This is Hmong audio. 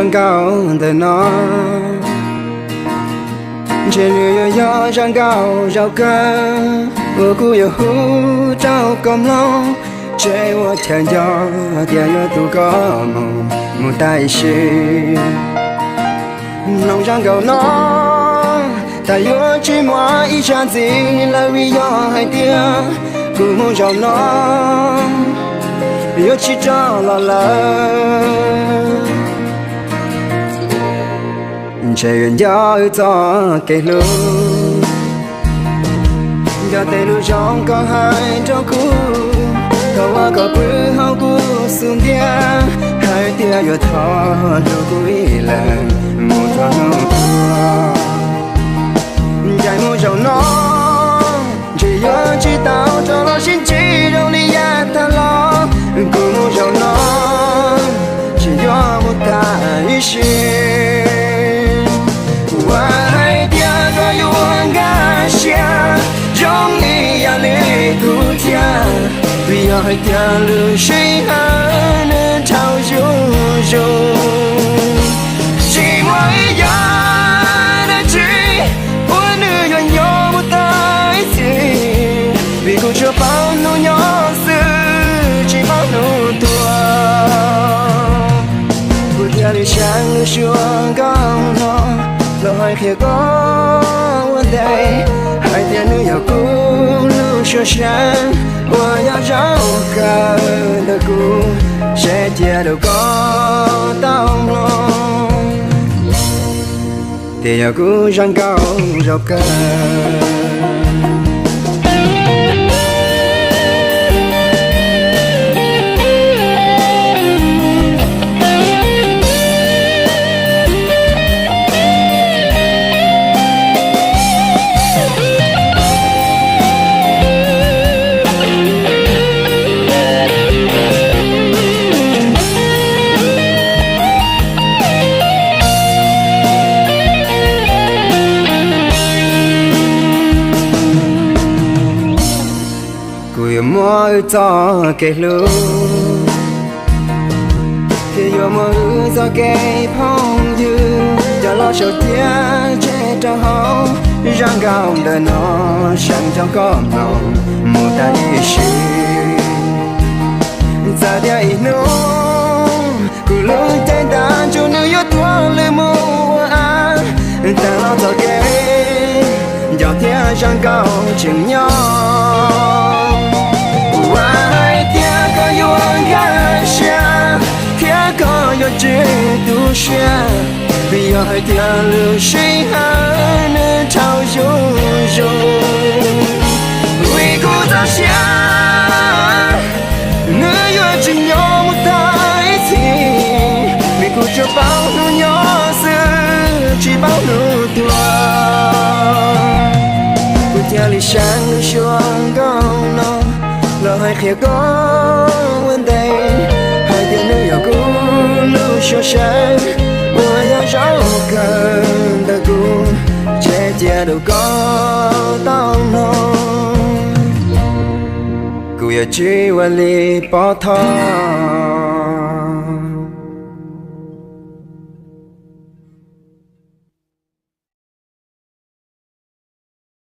nkauj ntawm no, ntshe nws yuav yog zaj nkauj zaum kawg uas kuv yuav hu rau koj mloog. Ntshe ua chaw nco tias yuav tu koj mus, mus tas ib sim. Mloog zaj nkauj no, tas yuav tsis muaj ib zaj ntxiv lawm, vim yog hais tias kuv mus zaum no yuav tsis rov los lawm. Ntshe yuav nco wb txoj kev hlub, nco tej lus zoo koj hais rau kuv, thaum uas koj pw hauv kuv xub ntiag, hais tias yuav thov hlub kuv ib leeg mus txog hnub tuag. Ncaim mus zaum no, ntshe yuav tsis tau rov los sib ntsib zoo li yav tag los. Kuv mus zaum no, ntshe yuav mus tas ib sim. Kuv hais tias koj yuav nkag siab zoo li yam li kuv thiab, vim yog hais tias lub sij hawm nws dhau zuj zus. Tsis muaj ib yam dab tsi uas nws yuav nyob mus tas ib txhis, vim kuv tsuas paub hnub nyob xwb tsis paub hnub tuag. Kuv thiaj li seev lub suab nkauj no los hais qhia koj ua ntej, hais tias nws yog kuv lub suab seev uas yog zaum kawg ntawm kuv, seb cia rau koj tau mloog, ces yog kuv zaj nkauj zaum kawg. Kuv yuav muab wb txoj kev hlub, thiab yuav muab wb txoj kev phooj ywg coj los sau cia tseg rau hauv zaj nkauj ntawm no, seev rau koj mloog mus tas ib sim. Txawm tias ib hnub kuv lub cev ntaj ntsug nws yuav tuag lwj mus ua av, tag los txoj kev nco thiab zaj nkauj tseem nyob. Kuv vam hais tias koj yuav nkag siab thiab koj yuav tsis tu siab, vim yog hais tias lub sij hawm nws dhau zuj zus. Vim kuv txoj sia nws yuav tsis nyob mus tas ib txhis, vim kuv tsuas paub hnub nyob xwb tsis paub hnub tuag. Kuv thiaj li seev lub suab nkauj no los hais qhia koj ua ntej, hais tias nws yog kuv lub suab seev uas yog zaum kawg ntawm kuv, seb cia rau koj tau mloog, kuv yuav tsis ua li pov thawj.